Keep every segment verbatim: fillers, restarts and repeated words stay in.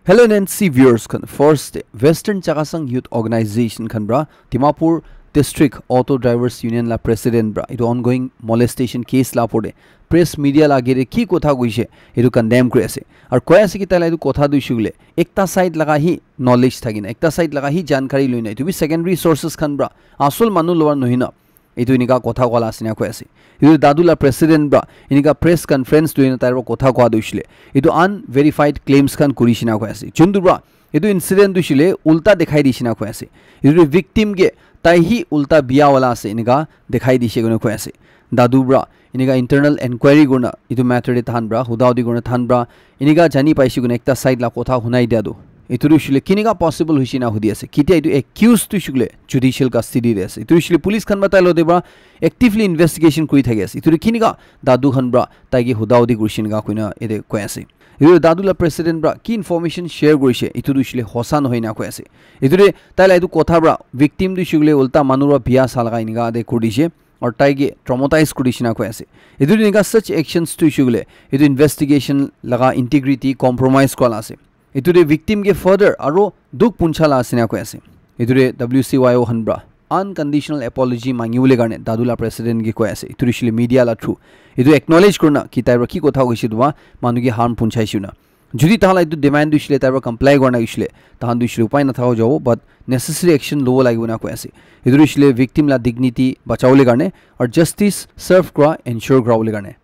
Hello N N C viewers khan, first te Western Chakhesang Youth Organization khan pra Dimapur District Auto Drivers Union la president pra etu ongoing molestation case la opor te press media la age te ki kotha koise etu condemn kuri ase. Aru koi ase ki taila etu kotha tu hoise koile ekta side laga hi knowledge thakina, ekta side laga hi jankari loina, etu bi secondary sources khan pra, asol manu lowa nohina, etu enika kotha koa la ase na koi ase. Etu dadu la president pra enika press conference loina tai pra kotha koa tu hoise koile etu unverified claims khan kuri ase na koi ase. Chuntu pra etu incident tu hoise koile ulta dekhai dise na koi ase. Etu tu victim ke tai hi ulta biya wala ase enika dekhai dise koina koi ase. Dadu pra enika internal enquiry kurina etu matter te tahan pra huda hudi kurina tahan pra enika jani paise koina ekta side la kotha hunai dia tu, etu tu hoise koile kenika possible hoise na hudi ase. Kitia etu accused tu hoise koile judicial custody te ase. Etu tu hoise koile police khan pra tai logote pra actively investigation kuri thaki ase. Etu tu kenika dadu khan pra tai ke huda hudi kurise enika koina ete koi ase. Etu dadu la president pra ki information share kurise etu tu hoise koile hosa nohoi na koi ase. Etu te taila etu kotha pra victim tu hoise koile ulta manu pra biya sa laga enika te kuri dise. Aru tai ke traumatize kuri dise na koi ase. Etu tu enika such actions tu hoise koile etu investigation laga integrity compromise kua la ase. Etu te victim ke further aru dukh puncha la ase na koi ase. Etu te W C Y O khan pra unconditional apology mangi bole karne dadu la president ke koi ase. Etu tu hoise koile media la through etu acknowledge kurina ki tai pra ki kotha koise etu pra manu ke harm punchaise na. Jodi tahan la etu demand tu hoise koile tai pra comply kurina hoise koile tahan tu hoise koile upai nathaka jabo, but necessary action lobo lagibo na koi ase. Etu tu hoise koile victim la dignity bachabo le karne aru justice serve kura ensure kura bole karne.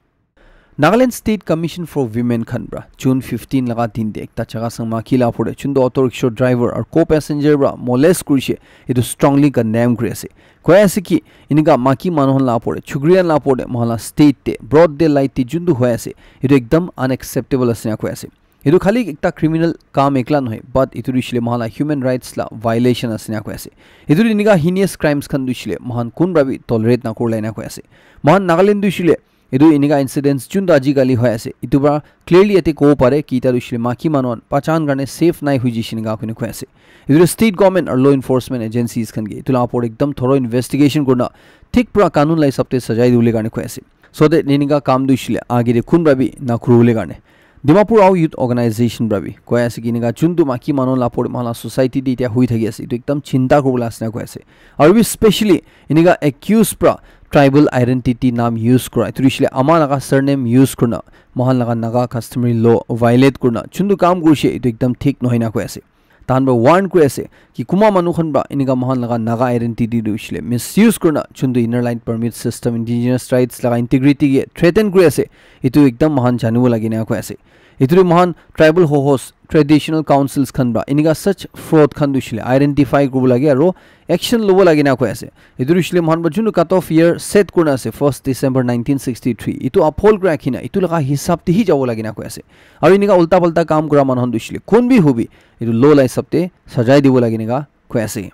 Nagaland State Commission for Women khan pra June fifteen laga din te ekta Chakhesang maki la opor te chuntu auto rickshaw driver aru co-passenger pra molest kurise, etu strongly condemn kuri ase. Koi ase ki enika maki manu khan la opor te, chukri khan la opor te, moikhan la state te broad daylight te chuntu hoi ase, etu ekdam unacceptable ase na koi ase. Etu khali ekta criminal kam ekla nohoi, but etu tu hoise koile moikhan la human rights la violation ase na koi ase. Etu tu enika heinous crimes khan tu hoise koile moikhan kun pra bi tolerate na kuribole na koi ase. Moikhan Nagaland tu hoise koile etu enika incidents chuntu ajikali hoi ase, etu pra clearly ete kobo pare ki etu tu hoise koile maki manu khan bachan karne safe nai hoi jai se enika koi kena koi ase. Etu tu state government aru law enforcement agencies khan ke etu la opor ekdam thorough investigation kurina thik pra kanun la hisab te sajai dibole karne koi ase. So that enika kam tu hoise koile age te kun pra bi na kuribole karne. Dimapur Ao Youth Organization pra bi koi ase ki enika chuntu maki manu la opor moikhan la society te etia hoi thaki ase, etu ekdam chinta kuribole ase na koi ase. Aru bi specially enika accused pra tribal identity naam use kura, etu tu hoise koile ama laga surname use kurina moikhan laga Naga customary law violate kurina chuntu kam kurise, etu ekdam thik nohoi na koi ase. Tahan pra warn kuri ase ki kunba manu khan pra enika moikhan laga Naga identity tu hoise koile misuse kurina chuntu inner line permit system, indigenous rights laga integrity ke threaten kuri ase, etu ekdam moikhan janibo lage na koi ase. Etu tu moikhan tribal hohos, traditional councils khan pra enika such fraud khan tu hoise koile identify kuribo lage aru action lobo lage na koi ase. Etu tu hoise koile moikhan pra junu cut off year set kurina ase, first December nineteen sixty-three, etu uphold kuri rakhina etu laga hisab te hi jabo lage na koi ase. Aru enika ulta palta kam kura manu khan tu hoise koile kun bi hobi, etu law la hisab te sajai dibo lage enika koi ase.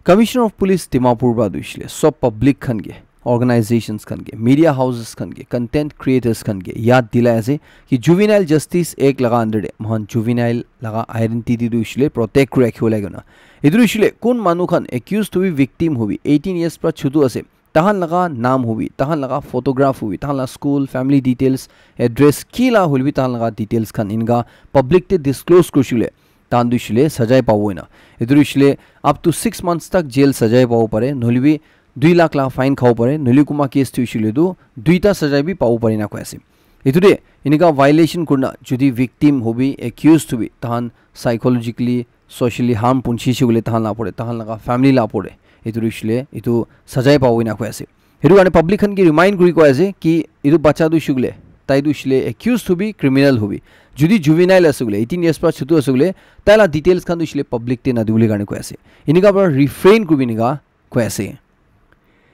Commissioner of Police Dimapur pra tu hoise koile sob public khan ke, organizations khan ke, media houses khan ke, content creators khan ke yad dilai ase ki Juvenile Justice Act laga under te moikhan juvenile laga identity tu hoise koile protect kuri rakhibo lage na. Etu tu hoise koile kun manu khan accused hobi, victim hobi, eighteen years pra chutu ase, tahan laga naam hobi, tahan laga photograph hobi, tahan laga school, family details, address, ki la hoile bi tahan laga details khan enika public te disclose kurise koile tahan tu hoise koile sajai pabo na. Etu tu hoise koile up to six months tak jail sajai pabo pare, nohole bi dui lakh la fine khabo pare, nohole kunba case tu hoise koile tu duita sajai bi pabo pare na koi ase. Etu te enika violation kurina jodi victim hobi, accused hobi, tahan psychologically, socially harm punchise koile tahan la opor te, tahan laga family la opor te, etu tu hoise koile etu sajai pabo na koi ase. Etu karne public khan ke remind kuri koi ase ki etu bacha tu hoise koile, tai tu hoise koile accused hobi, criminal hobi, jodi juvenile ase koile, eighteen years pra chutu ase koile, tai la details khan tu hoise koile public te na dibole karne koi ase. Enika pra refrain kuribi enika koi ase.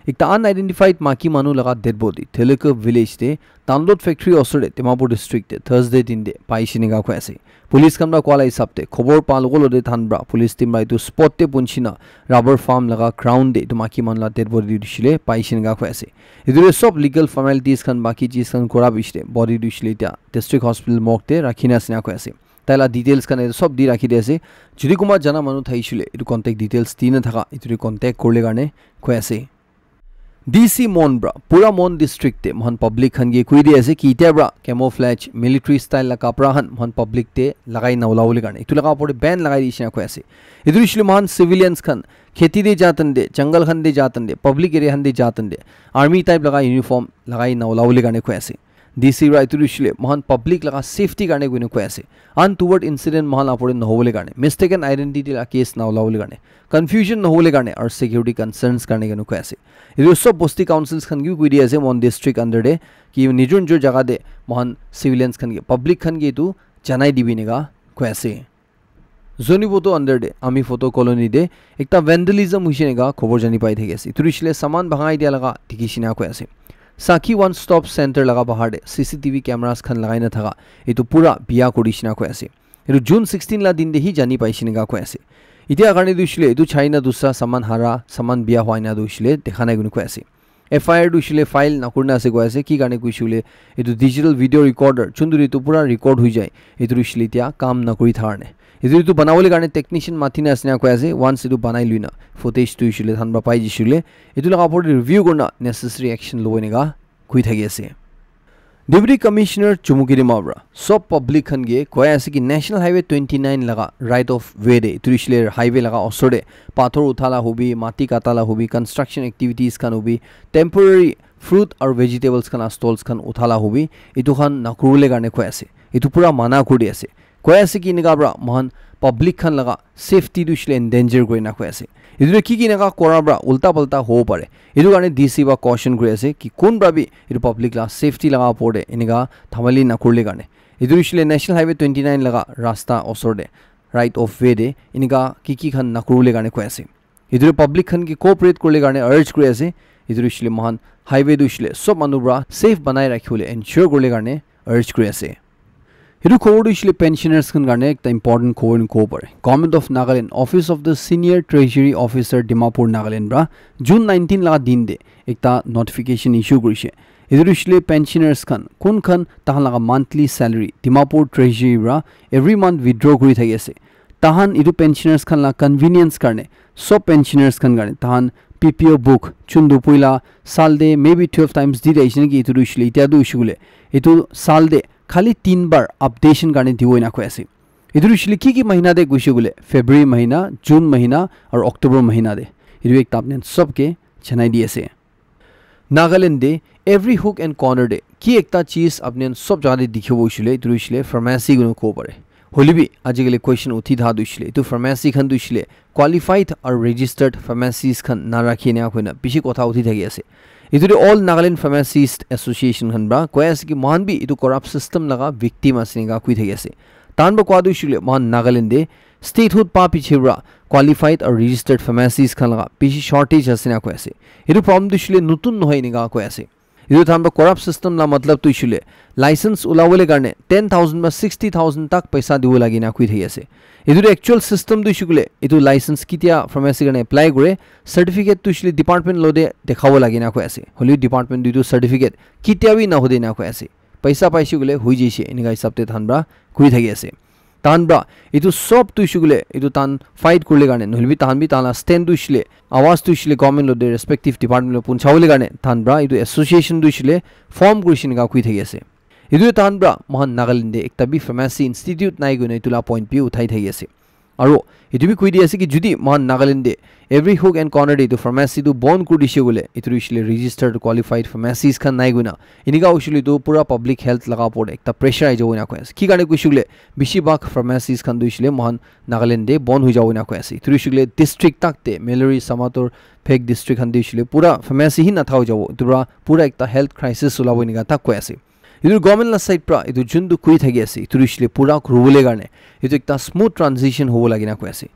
Ekta unidentified maki manu laga dead body Thelekha village te download factory osor te Dimapur district te Thursday din te paise enika koi ase. Police khan pra koa la hisab te khobor pa logo logote tahan pra police team pra etu spot te punchina rubber farm laga ground te etu maki manu la dead body tu hoise koile paise enika koi ase. Etu te sob legal formalities khan, baki cheez khan kura piche te body tu hoise koile etia district hospital morgue te rakhina ase enika koi ase. Tai la details khan etu sob di rakhi di ase. Jodi kunba jana manu thakise koile etu contact details di na thaka etu te contact kuribole karne koi ase. D C Mon pra pura Mon district te mohan public khan ke koi di ase ki itya pra camouflage military style la kapra khan mohan public te lagai na ulabole karne, etu laga opor te ban lagai di shina koi ase. Etu hoishe le mohan civilians khan kheti te ja tan te, jungle khan te ja tan te, public area khan te ja tan te army type laga uniform lagai na ulabole karne koi ase. D C pra etu hoishe le mohan public laga safety karne koina koi ase. Untoward incident mohan la opor te nohobole karne, mistaken identity la case na ulabole karne, confusion nohobole karne aru security concerns karne koina koi ase. Etu sob bosti councils khan ke bi koi di ase Mon district under te ki nijor nijor jaga te mohan civilians khan ke, public khan ke etu janai dibi enika koi ase. Zoniboto under te Ami Photo Colony te ekta vandalism hoishe enika khobor jani pai thaki ase. Etu hoishe le saman bhangai dia laga dikhi shina koi ase. Sakhi One Stop Center laga bahar te C C T V cameras khan lagai na thaka etu pura biya kuri shina koi ase. Etu June sixteen la din te hi jani pai shina koi ase. Itya karne tu hoishe le etu China dusra saman hara, saman biya hoi na tu hoishe le dekha nai koina koi ase. F I R tu hoishe le file nakurina ase koi ase, ki karne koishe le etu digital video recorder chundu etu pura record hoi jai, etu hoishe le itya kam nakuri thaka karne. Etu etu banabole karne technician mati na ase na koi ase, once etu banai luina footage tu hoishe le than pra pai jishe le etu laga opor te review kurina necessary action lobo enika koi thaki ase. Deputy Commissioner Chumukedima pra sob public khan ke koi ase ki National Highway twenty nine laga right of way te, etu hoishe le highway laga osor te pathor utha la hobi, mati kata la hobi, construction activities khan hobi, temporary fruit aru vegetables khan la stalls khan utha la hobi, etu khan nakuribole karne koi ase. Etu pura mana kuri di ase. Koi ase ki enika pra mohan public khan laga safety tu hoishe le endanger kuri na koi ase. Etu tu ki ki enika kora pra ulta palta hobo pare. Etu karne D C pra caution kuri ase ki kun pra bi etu public la safety laga opor te enika dhamali nakurile karne. Etu hoishe le National Highway twenty nine laga rasta osor te right of way te enika ki ki khan nakurile karne koi ase. Etu tu public khan ke cooperate kurile karne urge kuri ase. Etu tu hoishe le mohan highway tu hoishe le sob manu pra safe banai rakhibole ensure kurile karne urge kuri ase. Etu khobor tu hoishe le pensioners khan karne ekta important khobor enika kobo pare. Government of Nagaland, Office of the Senior Treasury Officer, Dimapur, Nagaland pra June nineteen laga din te ekta notification issue kurishe. Etu tu hoishe le pensioners khan kun khan tahan laga monthly salary Dimapur Treasury pra every month withdraw kuri thaki ase. Tahan etu pensioners khan la convenience karne, sob pensioners khan karne tahan P P O book chundu puila sal te maybe twelve times di thakishe naki, etu tu hoishe le itya tu hoishe koile etu sal te khali tin bar updation karne dibo enika koi ase. Etu tu hoishe le ki ki mahina te koishe koile February mahina, June mahina aru October mahina te. Etu ekta apni khan sob ke janai di ase. Nagaland te every hook and corner te ki ekta cheez apni khan sob jaga te dikhibo hoishe le, etu tu hoishe le pharmacy koina kobo pare. Hoile bi ajikali question uthi thakia tu hoishe le etu pharmacy khan tu hoishe le qualified aru registered pharmacies khan narakhi enika koina bishi kotha uthi thaki ase. Etu tu All Nagaland Pharmacist Association khan pra koi ase ki mohan bi etu corrupt system laga victim ase enika koi thaki ase. Tahan pra koa tu hoishe le mohan Nagaland te statehood pa piche pra qualified aru registered pharmacies khan laga bishi shortage ase enika koi ase. Etu problem tu hoishe le notun nohoi enika koi ase. Etu tahan pra corrupt system la matlab tu hoishe le license ulabole karne ten thousand pra sixty thousand tak paisa dibo lage enika koi thaki ase. Etu tu actual system tu hoishe koile etu license ketia pharmacy karne apply kure, certificate tu hoishe le department lo te dekhabo lage enika koi ase. Hoile department tu etu certificate ketia bi nahode enika koi ase. Paisa paishe koile hoi jaishe enika hisab te tahan pra koi thaki ase. Tahan pra etu sob tu hoishe koile etu tahan fight kurile karne nohole bi tahan bi tahan la stand tu hoishe le, awaz tu hoishe le government lo te respective department lo punchawole karne tahan pra etu association tu hoishe le form kurishe enika koi thaki ase. Etu tahan pra mohan Nagaland te ekta bi pharmacy institute nai koina etu la point bi uthai thaki ase. Aru etu bi koi di ase ki jodi mohan Nagaland te every hook and corner te etu pharmacy tu bon kuri dishe koile etu tu hoishe le registered qualified pharmacies khan nai koina enika hoishe le etu pura public health laga opor te ekta pressure ahi jabo enika koi ase. Ki karne koishe koile bishi bhag pharmacies khan tu hoishe le mohan Nagaland te bon hoi jabo enika koi ase. Etu tu hoishe koile district tak te Mallory, Samator, Phek district khan te hoishe le pura pharmacy hi nathaka hoi jabo. Etu pra pura ekta health crisis ulabo enika tak koi ase. Etu government la side pra etu juntu koi thaki ase, etu hoishe le pura kuribole karne etu ekta smooth transition hobo lage enika koi ase.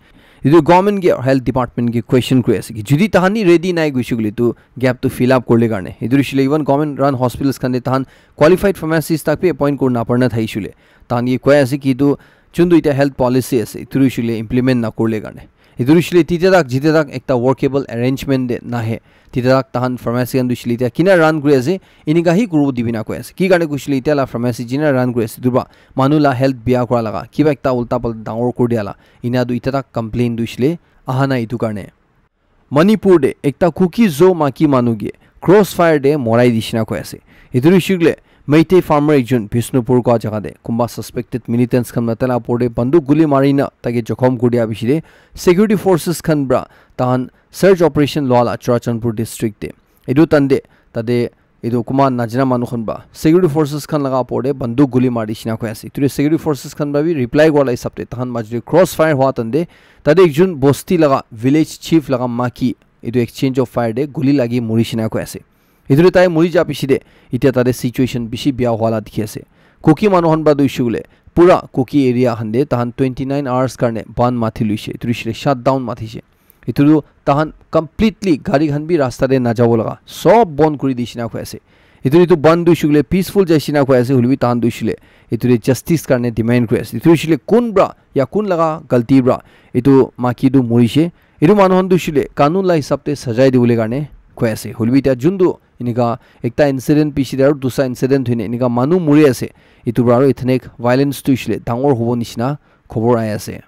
Etu government ke, health department ke question kuri ase ki jodi tahan hi ready nai koishe koile etu gap tu fill up kurile karne. Etu hoishe le even government run hospitals khan te tahan qualified pharmacist tak bi appoint kuri napara na thakishe koile tahan ke koi ase ki etu juntu eta health policy ase, etu hoishe koile implement nakurile karne. Etu hoishe koile titya tak jitya tak ekta workable arrangement te nahe. Titya tak tahan pharmacy khan tu hoishe koile eta kina run kuri ase, enika hi kuribo dibi enika koi ase. Ki karne koishe koile eta la pharmacy jina run kuri ase, etu pra manu la health biya kura laga, kiba ekta ulta palta dangor kuri dia la, ena tu eta tak complain tu hoishe koile aha nai etu karne. Manipur te ekta Kuki Zo Maki manu ke crossfire te morai dishina koi ase. Etu hoishe koile Meitei farmer ekjon Bishnupur kua jaga te kunba suspected militants khan para taila opor te banduk guli mari na taike jokhom kuri dia piche te security forces khan para tahan search operation lua la Churachandpur district te. Etu tande tate etu kunba najana manu khan para security forces khan laga opor te banduk guli mari dishina koi ase. Etu te security forces khan para bi reply kura la hisab te tahan major te crossfire hua tande tate ekjon bosti laga village chief laga maki etu exchange of fire te guli lagi muri shina koi ase. Etu te tai muri ja piche te etia tate situation bishi bia hua la dikhi ase. Kuki manu khan para tu issue le pura Kuki area khan te tahan twenty nine hours karne ban mathi luishe. Etu hoishe le shutdown mathishe. Etu tu tahan completely gari khan bi rasta te najabo laga sob bon kuri dishina koi ase. Etu etu ban tu hoishe koile peaceful jaishina koi ase, hoilebi tahan tu hoishe koile etu te justice karne demand kuri ase. Etu hoishe koile kun para ya kun laga galti para etu maki tu morishe. Etu manu khan tu hoishe koile kanun la hisab te sajai dibole karne koi ase. Hoilebi etia jun tu enika ekta incident piche te aru dusra incident hoine enika manu mori ase. Etu para aru ethnic violence tu hoishe koile dangor hobo nishina khobor ahi ase.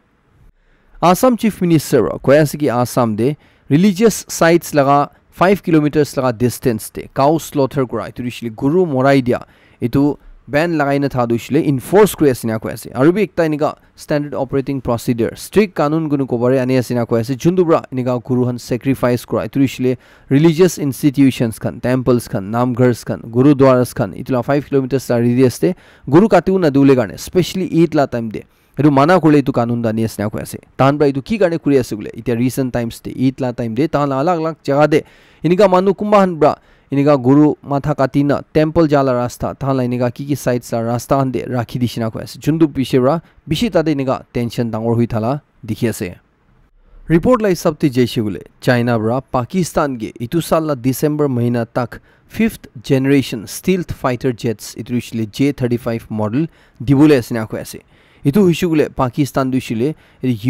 Assam Chief Minister para koi ase ki Assam te religious sites laga five kilometers laga distance te cow slaughter kura, etu hoishe koile guru morai dia, etu ban lagai na thaka tu hoishe koile enforce kuri ase na koi ase. Aru bi ekta enika standard operating procedure, strict kanun kunu kobare ani ase na koi ase. Juntu para enika guru khan sacrifice kura, etu hoishe koile religious institutions khan, temples khan, namghars khan, gurudwaras khan, etu la five kilometers la radius te guru katibo na dibole karne, specially Eid la time te. Etu mana korile etu kanun dani ase na koi ase. Tahan para etu ki karne kuri ase koile, etia recent times te, Eid la time te, tahan la alag alag jaga te, enika manu kunba khan para, enika guru matha kati na, temple ja la rasta, tahan la enika ki ki sites la rasta khan te rakhi dishina koi ase. Juntu piche para bishi tate enika tension dangor hui thala dikhi ase. Report la hisab te jaise koile, China para Pakistan ke etu sal la December mahina tak fifth generation stealth fighter jets, etu hoishe koile J thirty five model dibole ase na koi ase. Etu hoishe koile Pakistan tu hoishe koile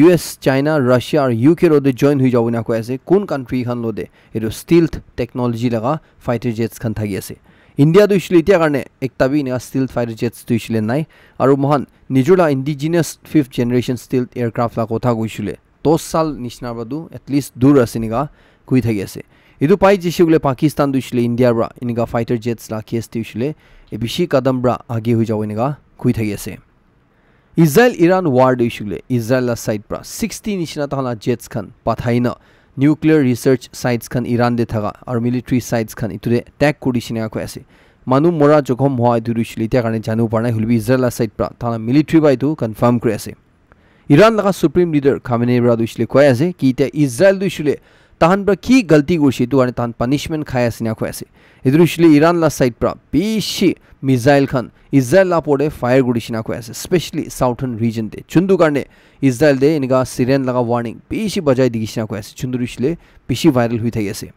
U S, China, Russia aru U K lo te join hui jabo na koi ase. Kun country khan lo te etu stealth technology laga fighter jets khan thaki ase. India tu hoishe koile etia karne ekta bi enika stealth fighter jets tu hoishe koile nai. Aru moikhan nijor la indigenous fifth generation stealth aircraft la kotha koishe koile dos sal nishina para tu at least dur ase enika koi thaki ase. Etu pai jaise koile Pakistan tu hoishe koile India para enika fighter jets la case te hoishe koile e bishi kadam para age hui jabo enika koi thaki ase. Israel Iran war tu hoishe koile Israel la side para sixty nishina tahan la jets khan pathai na nuclear research sites khan Iran te thaka aru military sites khan etu te attack kuri dishina koi ase. Manu mora jokhom hua etu tu hoishe koile etia karne janibo para nai, hoilebi Israel la side para tahan la military para etu confirm kuri ase. Iran laga Supreme Leader Khamenei para tu hoishe koile koi ase ki etia Israel tu hoishe koile tahan para ki galti kurishe etu karne tahan punishment khai ase na koi ase. Etu tu hoishe koile Iran la side para bishi missile khan Israel la opor te fire kuri dishina koi ase, specially southern region te. Juntu karne Israel te enika siren laga warning bishi bajai dikhi dishina koi ase. Juntu tu hoishe koile bishi viral hui thaki ase.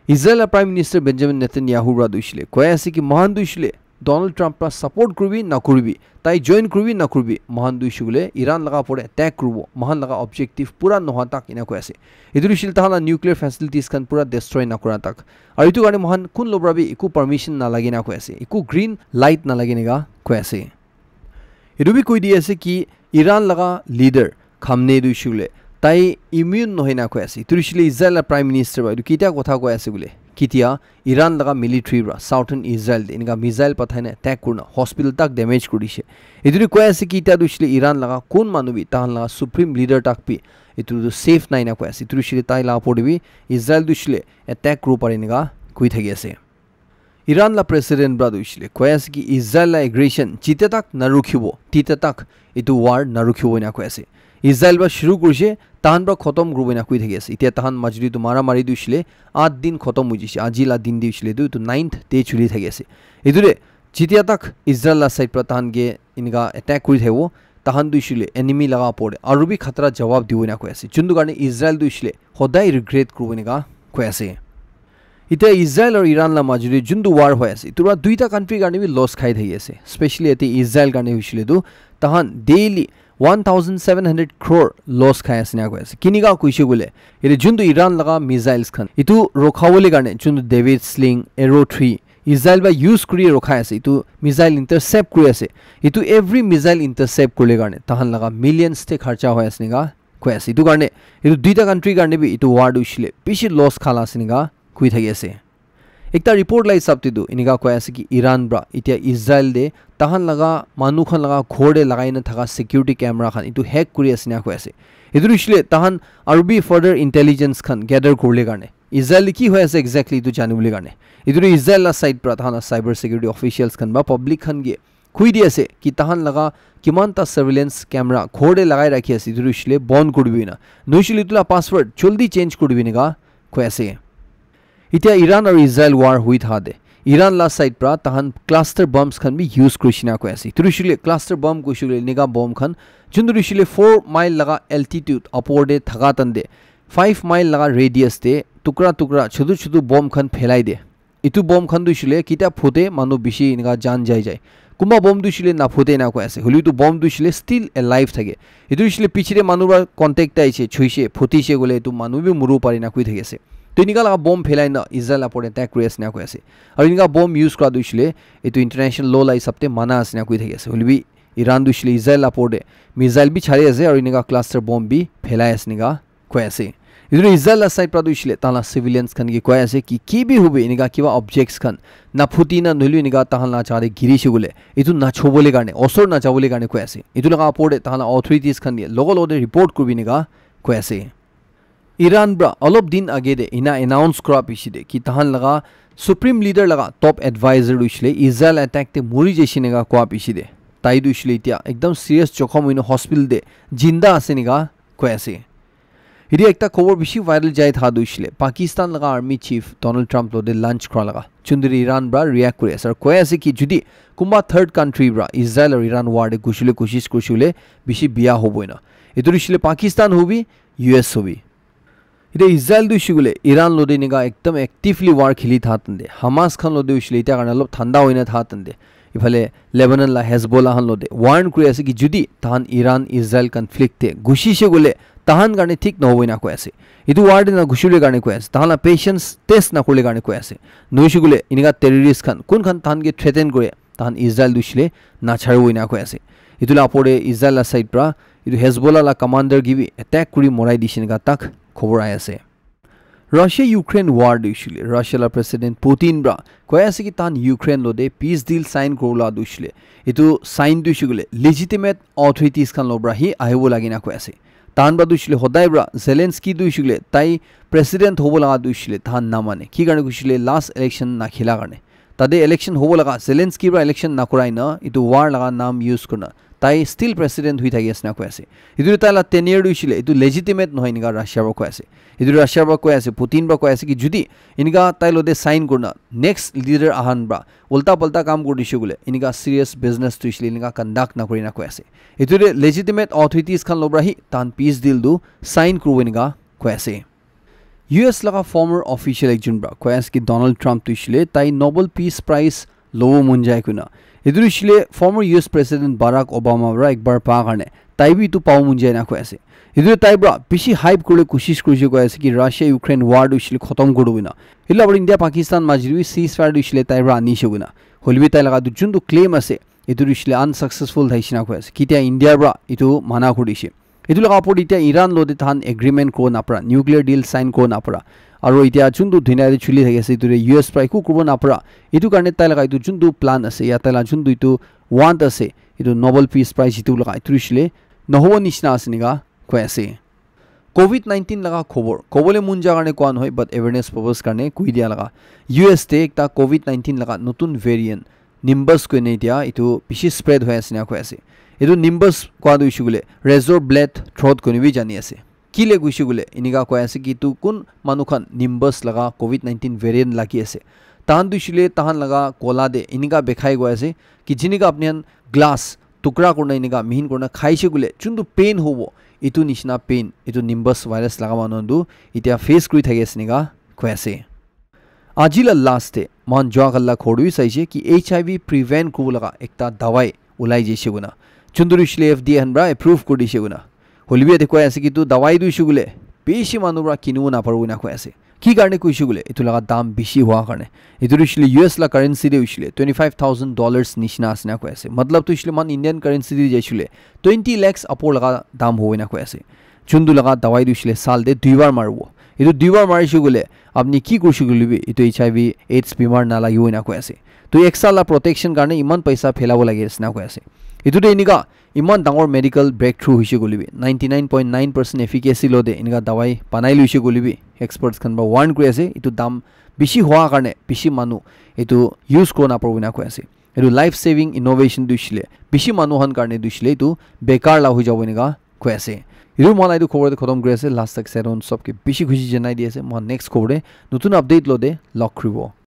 Israel la Prime Minister Benjamin Netanyahu para tu hoishe koile koi ase ki moikhan tu hoishe koile Donald Trump para support kuribi na kuribi, tai join kuribi na kuribi, moikhan tu hoishe koile Iran laga opor te attack kuribo, moikhan laga objective pura nohua tak ena koi ase. Etu tu hoishe koile tahan la nuclear facilities khan pura destroy na kura tak. Aru etu karne moikhan kun lo para bi eku permission na lage na koi ase, eku green light na lage enika koi ase. Etu bi koi di ase ki Iran laga leader Khamenei tu hoishe koile tai immune nohoi na koi ase. Etu hoishe koile Israel la Prime Minister para etu ketia kotha koi ase koile, ketia Iran laga military para southern Israel te enika missile pathai na attack kurina hospital tak damage kuri dishe. Etu tu koi ase ki etia tu hoishe koile Iran laga kun manu bi tahan laga supreme leader tak bi etu tu safe nai na koi ase. Etu tu hoishe koile tai la opor te bi Israel tu hoishe koile attack kuribo pare enika koi thaki ase. Iran la president para tu hoishe koile koi ase ki Israel la aggression jite tak na rukhibo, tite tak etu war na rukhibo ena koi ase. Israel para shuru kurishe, tahan para khotom kuribo ena koi thaki ase. Etia tahan majuli tu mara mari tu hoishe koile at din khotom hoi jaise. Aji la din tu hoishe koile tu etu ninth day chuli thaki ase. Etu te jitia tak Israel la side para tahan ke enika attack kuri thakibo, tahan tu hoishe koile enemy laga opor te aru bi khatra jawab dibo ena koi ase. Juntu karne Israel tu hoishe koile hodai regret kuribo enika koi ase. Etia Israel aru Iran la majuli juntu war hoi ase, etu para duita country karne bi loss khai thaki ase. Specially yate Israel karne hoishe koile tu tahan daily one thousand seven hundred crore loss khai ase ena koi ase. Kinika koishe koile, yate juntu Iran laga missiles khan, etu rokhabole karne juntu David Sling, Arrow three, Israel para use kuri rokhai ase, etu missile intercept kuri ase, etu every missile intercept kurle karne tahan laga millions te kharcha hoi ase enika koi ase. Etu karne etu duita country karne bi etu war tu hoishe koile bishi loss khala ase enika koi thaki ase. Ekta report la hisab te tu enika koi ase ki Iran pra itya Israel te tahan laga manu khan laga ghor te lagai na thaka security camera khan etu hack kuri ase na koi ase. Etu tu hoishe le tahan aru bi further intelligence khan gather kurle karne, Israel te ki hoi ase exactly etu janibole karne. Etu tu Israel la side pra tahan la cyber security officials khan ba public khan ke koi di ase ki tahan laga kiman ta surveillance camera ghor te lagai rakhi ase, etu tu hoishe le bon kuri dibi na. Nohoishe le etu la password joldi change kuri dibi enika koi ase. Itya Iran aru Israel war hui thaka te Iran la side pra tahan cluster bombs khan bi use kurishe na koi ase. Etu tu hoishe le cluster bomb koishe le enika bomb khan jun tu hoishe le four mile laga altitude upor te thaka tan te five mile laga radius te tukra tukra chutu chutu bomb khan phelai de. Etu bomb khan tu hoishe le kitia phute manu bishi enika jan jai jai. Kunba bomb tu hoishe le naphute na koi ase. Hoilebi etu bomb tu hoishe le still alive thake. Etu hoishe le piche te manu pra contact te ahishe, chuishe, phutishe koile etu manu bi muribo pare na koi thaki ase. To enika laga bomb phelai na Israel upor te attack kuri ase na koi ase. Aru enika bomb use kura tu hoishe le etu international law la hisab te mana ase na koi thaki ase. Hoilebi Iran tu hoishe le Israel upor te missile bi chari ase aru enika cluster bomb bi phelai ase enika koi ase. Etu tu Israel la side pra tu hoishe le tahan la civilians khan ke koi ase ki ki bi hobi enika kiba objects khan naphuti na nohoilebi enika tahan la jaga te girishe koile etu nachobole karne, osor najabole karne koi ase. Etu laga upor te tahan la authorities khan ke logo logo te report kuribi enika koi ase. Iran pra olop din age te ena announce kura piche te ki tahan laga supreme leader laga top advisor tu hoishe le Israel attack te muri jaishe enika koa piche te tai tu hoishe le itya ekdam serious jokhom hoina hospital te jinda ase enika koi ase. Etu ekta khobor bishi viral jai thaka tu hoishe le Pakistan laga army chief Donald Trump lo te lunch kura laga chunduri Iran pra react kuri ase aru koi ase ki jodi kunba third country pra Israel aru Iran war te ghushibole koshish kurishe koile bishi biya hobo ena. Etu tu hoishe le Pakistan hobi, U S hobi. Itya Israel tu hoishe koile Iran lo te enika ekdam actively war kheli thaka tan te, Hamas khan lo te hoishe le itya karne olop thanda hoina thaka tan te, iphale Lebanon la Hezbollah khan lo te warn kuri ase ki jodi tahan Iran Israel conflict te ghushi she koile tahan karne thik nahobo ena koi ase. Etu war te na ghushibole karne koi ase, tahan la patience test nakurile karne koi ase. Nohoishe koile enika terrorist khan kun khan tahan ke threaten kure tahan Israel tu hoishe le nacharibo ena koi ase. Etu la upor te Israel la side pra etu Hezbollah la commander ke bi attack kuri morai dishe enika tak khobor ahi ase. Russia Ukraine war tu hoishe le Russia la president Putin pra koi ase ki tahan Ukraine lo te peace deal sign kuribole tu hoishe le etu sign tu hoishe koile legitimate authorities khan lo pra hi ahibo lage na koi ase. Tahan pra tu hoishe le hodai pra Zelensky tu hoishe koile tai president hobo laga tu hoishe le tahan namane ki karne hoishe le last election nakhela karne. Tate election hobo laga, Zelensky pra election nakurai na etu war laga naam use kurina tai still president hui thaki ase na koi ase. Etu tai la tenure tu hoishe le etu legitimate nohoi enika Russia pra koi ase. Etu Russia pra koi ase, Putin pra koi ase ki jodi enika tai lo te sign kurina next leader ahan pra ulta palta kam kuri dishe koile enika serious business tu hoishe le enika conduct nakuri na koi ase. Etu te legitimate authorities khan lo pra hi tahan peace deal tu sign kuribo enika koi ase. U S laga former official ekjon pra koi ase ki Donald Trump tu hoishe le tai Nobel Peace Prize lobo mon jai koina. Etu tu hoishe le former U S President Barack Obama pra ek bar pa karne tai bi etu pabo mon jai na koi ase. Etu tai pra bishi hype kuribole koshish kurishe koi ase ki Russia Ukraine war tu hoishe le khotom kuri dibo ena. Etu la upor India Pakistan maji te bi ceasefire tu hoishe le tai pra anishe koina. Hoilebi tai laga tu juntu claim ase etu tu hoishe le unsuccessful thaishe na koi ase. Kitia India pra etu mana kuri dishe. Etu laga upor te itya Iran lo te tahan agreement kuribo napara, nuclear deal sign kuribo napara. Aru itya juntu dunia te chuli thaki ase, etu te U S pra eku kuribo napara. Etu karne tai laga etu juntu plan ase, ya tai laga juntu etu want ase, etu Nobel Peace Prize jitu laga etu hoishe le nahobo nishina ase enika koi ase. Covid nineteen laga khobor kobole mon ja karne koa nohoi, but awareness purpose karne koi dia laga. U S te ekta Covid nineteen laga notun variant Nimbus koine etia etu bishi spread hoi ase na koi ase. Etu Nimbus koa tu hoishe koile razor blade throat koine bi jani ase. Kile koishe koile enika koi ase ki etu kun manu khan Nimbus laga Covid nineteen variant lagi ase. Tahan tu hoishe koile tahan laga gola te enika bikhai goi ase ki jinika apni khan glass tukra kurina enika mihin kurina khaishe koile juntu pain hobo, etu nishina pain etu Nimbus virus laga manu khan tu etia face kuri thaki ase enika koi ase. Aji la last te moikhan jua khan la khor te bi saishe ki H I V prevent kuribo laga ekta dawai ulai jaishe koina. Juntu tu hoishe koile F D A khan pra approve kuri dishe koina. Hoilebi yate koi ase ki etu dawai tu hoishe koile bishi manu pra kinibo naparibo koina koi ase. Ki karne koishe koile, etu laga dam bishi hoa karne. Etu tu hoishe le U S la currency te hoishe le twenty five thousand dollars nishina ase na koi ase. Matlab tu hoishe le man Indian currency te jaishe le twenty lakhs apor laga dam hobo na koi ase. Juntu laga dawai tu hoishe le sal te duibar maribo. Etu duibar marishe koile apni ki korishe koile bi etu H I V AIDS bimar nalagibo na koi ase. Tu ek sal la protection karne iman paisa phelabo lage ase na koi ase. Etu te enika iman dangor medical breakthrough hoishe koile bi, ninety nine point nine percent efficacy lo de enika dawai banai loishe koile bi, experts khan para warn kuri ase, etu dam bishi hoa karne bishi manu etu use kura naparibo na koi ase. Etu life saving innovation tu hoishe le bishi manu khan karne tu hoishe le etu bekar la hoi jabo enika koi ase. Etu moi khan etu khobor te khotom kuri ase. Last tak saron sob ke bishi khushi janai di ase. Moi khan next khobor te notun update lo de log kuribo.